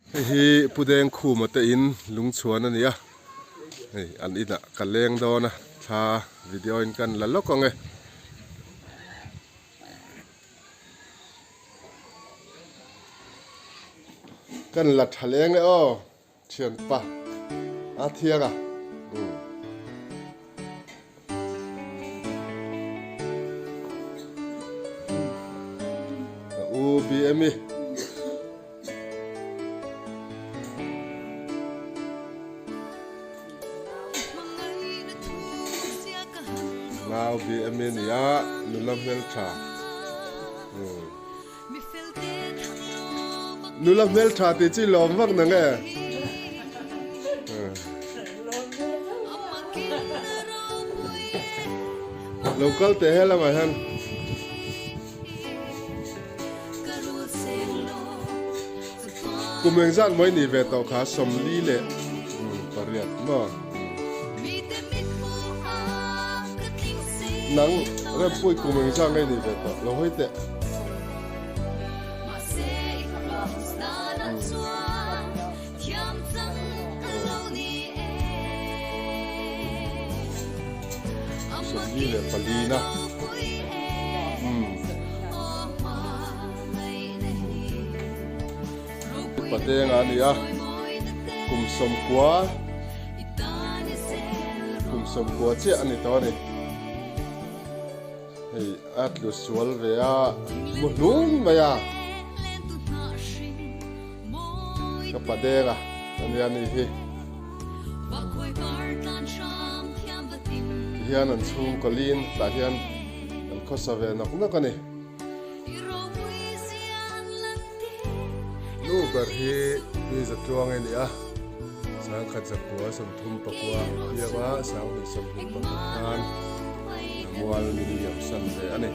Hei hi Pu Dengkhuma te in lungchhuan a ni a, hei an inah ka leng dawn a, thla video in kan la lawk ang e. Kan la tha leng e aw thianpa a thiang a. Ka u BMI. Nau BMI nia nula hmeltha. Nula hmeltha tih chu i lawm vak nang e. Lo kal teh he lamah hian. Kum engzat maw i nih ve tawh kha 48 maw? Nang Rempuii kum engzat nge i nih ve tawh? Lo hawi teh. 44 na. Patenga a ni a, kum 90, kum 90 chiah a ni tawh a ni. Hei a tlu sual ve a, mu hlun mai a. Ka Padenga a nia ni hi. Tihian an chhungkaw lin tah hian an khawsa ve nawk nawk a ni. Nu ber hi mi zatluang a ni a, sangkhat zakua 39 pianga 2021 khan mual min liamsan ve a ni.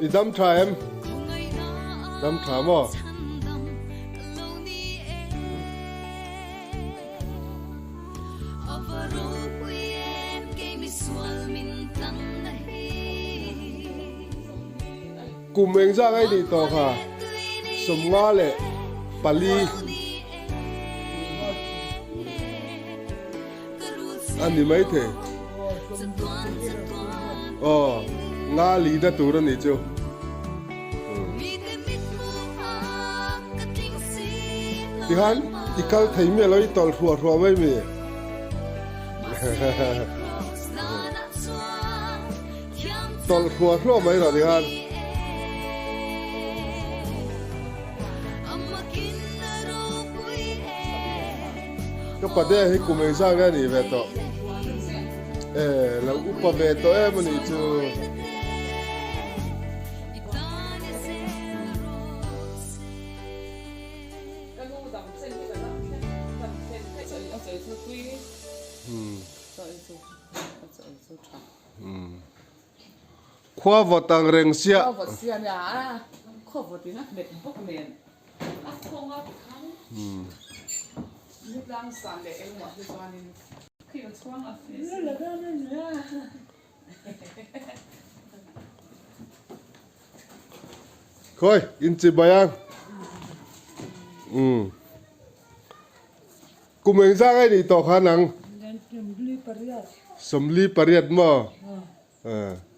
I dam tha em? Dam tha maw? Kum engzah ngai nih tawh kha? 54 a ni maithei. Aw, nga li na tur a nih chu. Tikhan i kal thei miah lo i tawlh hruah hruah mai mi. Tawlh hruah hruah mai rawh tikhan. Ka pade hi kum engzah nge a nih ve tawh? E, lo upa ve tawh em a nih chu. Khua vawt ang reng sia. Khua vawt sia nia a, khua vawt in a hmet bawk nen a khawng a tikhan ni tlang san leh engmah hi chuanin khi a chhuang a fe si. Khawi inchibai ang. Umm. Kum engzah ngai nih tawh kha nang? 48 maw? Eh.